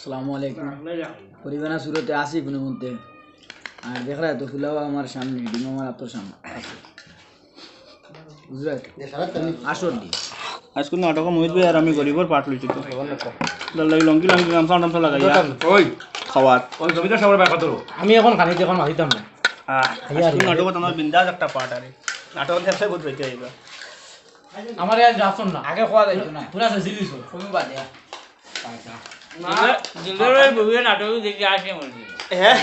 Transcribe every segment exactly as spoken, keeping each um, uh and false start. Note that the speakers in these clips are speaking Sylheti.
আসসালামু আলাইকুম। পরিবেশনা শুরুতে আসি কোনো মধ্যে। আর দেখরা তো ফুলাও আমার সামনে, ডিম আমার আতর সামনে আছে। বুঝরা? আসর দিন। আজকে নাটক মহিত ভাই আর আমি গরিবর পাঠ লইছি তো। দল লাগি লঙ্গি লঙ্গি গামছা টামছা লাগাইয়া ওই। খাওয়ার। ওই জমিদার সাহেবের ব্যাপার ধরো। আমি এখন খানি, এখন মাতিতাম না। আহ, খাইয়া আজকে আর নাটকত আমার বিন্দাস একটা পাঠ আরে। নাটক দেখলে বুঝ পাইতে হইবা। আমার আর যাচ্ছ না। আগে খাওয়া যাইতো না। পুরা শেষ দিলিস। কোনো বাদে। দিলদার ভাই বউয়ে নাটক দেখি আসে মনে হয়। হ্যাঁ?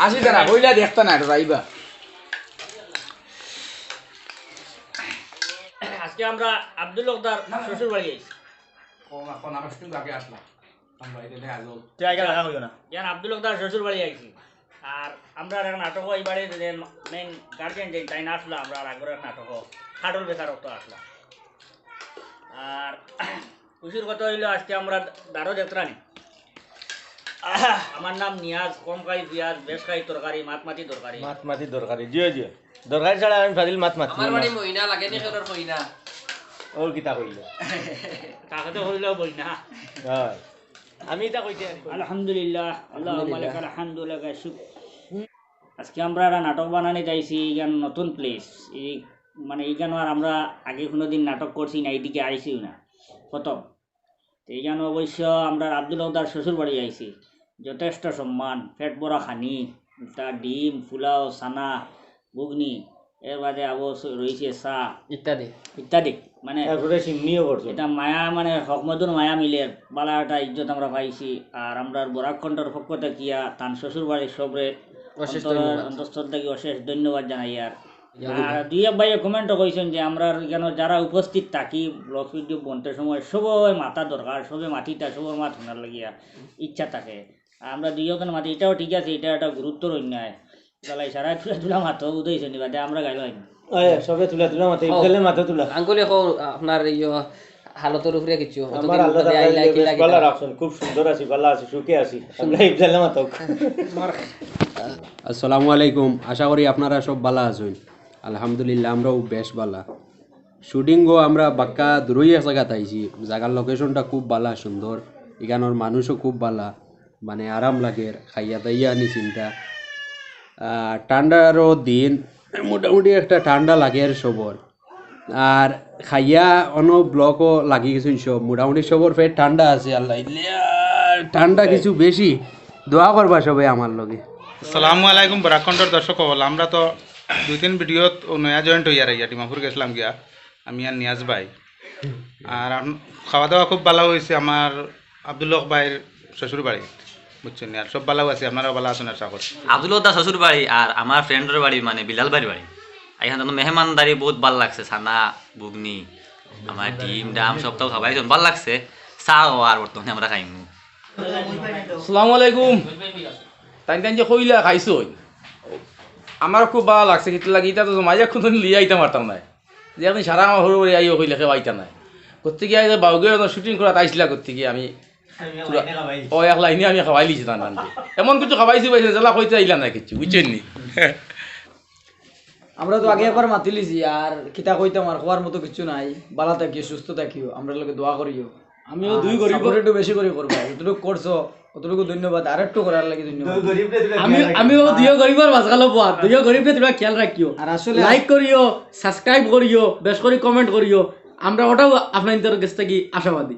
আসি তারা, বইলা দেখতা না, এটা যাইবা। আজকে আমরা আব্দুল হকদার শ্বশুর বাড়ি আইছি। ও, এখন আমরা শুটিং আগে আসলাম। আমরা এখানে আজও। তুই আগে লাগা হইল না। ইয়ান আব্দুল হকদার শ্বশুর বাড়ি আইছি। আর আমরা আর নাটক ওই বাড়ির যে মেইন গার্জিয়ান যে তাই না আসলো, আমরা আর আগর নাটক খাটল বেচার তো আসলাম। আর খুশির কথা হইলো আজকে আমরা দারো দেখরানি। আমার নাম নিয়াজ, কম খাই পিয়াজ, বেশ খাই তরকারি, মাত মাতি দরকারি। মাত মাতি দরকারি, জিও জিও। দরকারি ছাড়া আমি ফাজিল মাত মাতি আমার না। মানে মইনা লাগে নি কেউর কইনা। ওর কিতা কইল? তাকে তো কইল বই না। হয়। আমি ইতা কইতে আছি। আলহামদুলিল্লাহ, আল্লাহুম্মা আলহামদুলিল্লাহ। লাকাল হামদু ওয়া লাকাশ শুকর। আজকে আমরা একটা নাটক বানানি যাইছি, ইখান নতুন প্লেস। এই মানে ইখান আর আমরা আগে কোনোদিন নাটক করছি না, এইদিকে আইছিও না, প্রথম। তো ইখান অবশ্য আমরা আব্দুল হকদার শ্বশুর বাড়ি আইছি, যথেষ্ট সম্মান, পেট ভরা খানি, তা ডিম, পোলাও, চানা, ঘুগনি, এর বাদে আবো স-, রইছে চা ইত্যাদি। ইত্যাদি। মানে এরপরে সিন্নিও করছো। এটা মায়া, মানে হকমধুর মায়া মিলের বালা একটা ইজ্জত আমরা পাইছি। আর আমরার বরাক কণ্ঠর পক্ষ থাকিয়া তান শ্বশুর বাড়ির সবরে অশেষ অন্তর-, ধন্যবাদ। অন্তঃস্থল থাকি অশেষ ধন্যবাদ জানাইয়ার। আর দুই এক ভাইয়ে কমেন্টও কইছেন যে আমরার ইখানো যারা উপস্থিত থাকি ব্লগ ভিডিও বনতে সময় সবাই মাতা দরকার, সবে মাতিতা, সবার মাত শোনার লাগিয়া ইচ্ছা থাকে। আর আমরা দুই একজন মাতি, এটাও ঠিক আছে, এটা একটা গুরুত্বর অন্যায়। গলা ইশারায় তুলা তুলা মাতো উদয় হইছে নি বাদে আমরা গাইল হয়নি। আয়, সবে তুলা তুলা মাতে, ও। ইফজালে মাতো তুলা। আঙ্গুলে কও, আপনার ইয়ো হালতর উপরে কিছু, আমার অতদিন আল্লাহ পরে তাআলা আইলা, কি বেশ লাগে ভালা না? রাখছেন, খুব সুন্দর আছি, ভালা আছি, সুখে আছি। আমরা ইফজালে মাতো। আসসালামু আলাইকুম, আশা করি আপনারা সব ভালা আছেন। আলহামদুলিল্লাহ, আমরাও বেশ ভালা। শুটিংও আমরা বাক্কা দূরই এক জাগাত আইছি, জাগার লোকেশনটা খুব ভালা, সুন্দর, ইখানোর মানুষও খুব ভালা, মানে আরাম লাগের, খাইয়া দাইয়া নিশ্চিন্তা। আহ, ঠান্ডারও দিন, মোটামুটি একটা ঠান্ডা লাগের সবর। আর খাইয়া অনো ব্লকও লাগি গেছইন সব, মোটামুটি সবর পেট ঠান্ডা আছে, আল্লাহ ইল্লা ঠান্ডা কিছু বেশি। দোয়া করবা সবে আমার লগে। আসসালামু আলাইকুম, বরাক কণ্ঠর দর্শক অকল, আমরা তো দুই তিন ভিডিওত ও নয়া জয়েন্ট হইয়া রাইয়া ডিমাপুর গেছিলাম গিয়া, আমি আর নিয়াজ ভাই। আর আম-, খাওয়া দাওয়া খুব ভালা হইছে আমার আব্দুল হক ভাইর শ্বশুর বাড়ি, বুঝছেন নি? আর সব ভালাও আছে, আপনারাও ভালা আছেন আশা করি। আব্দুল হক দা শ্বশুর বাড়ি আর আমার ফ্রেন্ডর বাড়ি, মানে বিলাল ভাইর বাড়ি, এখানে তো মেহমানদারি বহুত ভালা লাগছে, চানা, ঘুগনি, আমার ডিম ডাম সবটাও খাবাইছইন, ভালা লাগছে। চা আর বর্তমানে আমরা খাইমু। আসসালামু আলাইকুম। তাইন তাইন যে কইলা খাইছইন, আমার খুব ভালা লাগছে, কিন্তু লাগি ইটা তো জমাইয়া কোনো লিয়া আইতাম পারতাম না। যে আপনি সারা আমার হুরু বাড়ি আইও কইলে কেউ আইতা না। করতে গিয়া এই যে বাউগে শুটিং করাত আইছিলা করতে গিয়া আমি আমি পুরা একলা খাওয়াইছি। ও এক লাইনে আমি খাওয়াই লিছি তান তানকে। এমন কিছু খাওয়াইছি পাইছে, যেলা কইতে আইলা না কিছু, বুঝছেন নি? আমরা তো আগে একবার মাতি লিছি, আর কিতা কইতাম, আর কওয়ার মতো কিছু নাই। ভালা থাকিও, সুস্থ থাকিও, আমরার লগে দোয়া করিও। আমিও আর দুই গরিব support একটু বেশি করি করবা, যতটুকু করছো, অতটুকু ধন্যবাদ, আর একটু করার লাগি ধন্যবাদ। দুই গরিবরে তুলে আমি, দিয়া রাখি। আমিও দুইও গরিবর মাঝখানো বওয়া, দুইও গরিবরে তুলা খেয়াল রাখিও। আর আসলে like করিও, subscribe করিও, বেশ করি comment করিও, আমরা ওটাও আপনাদের কাছ থেকে আশাবাদী।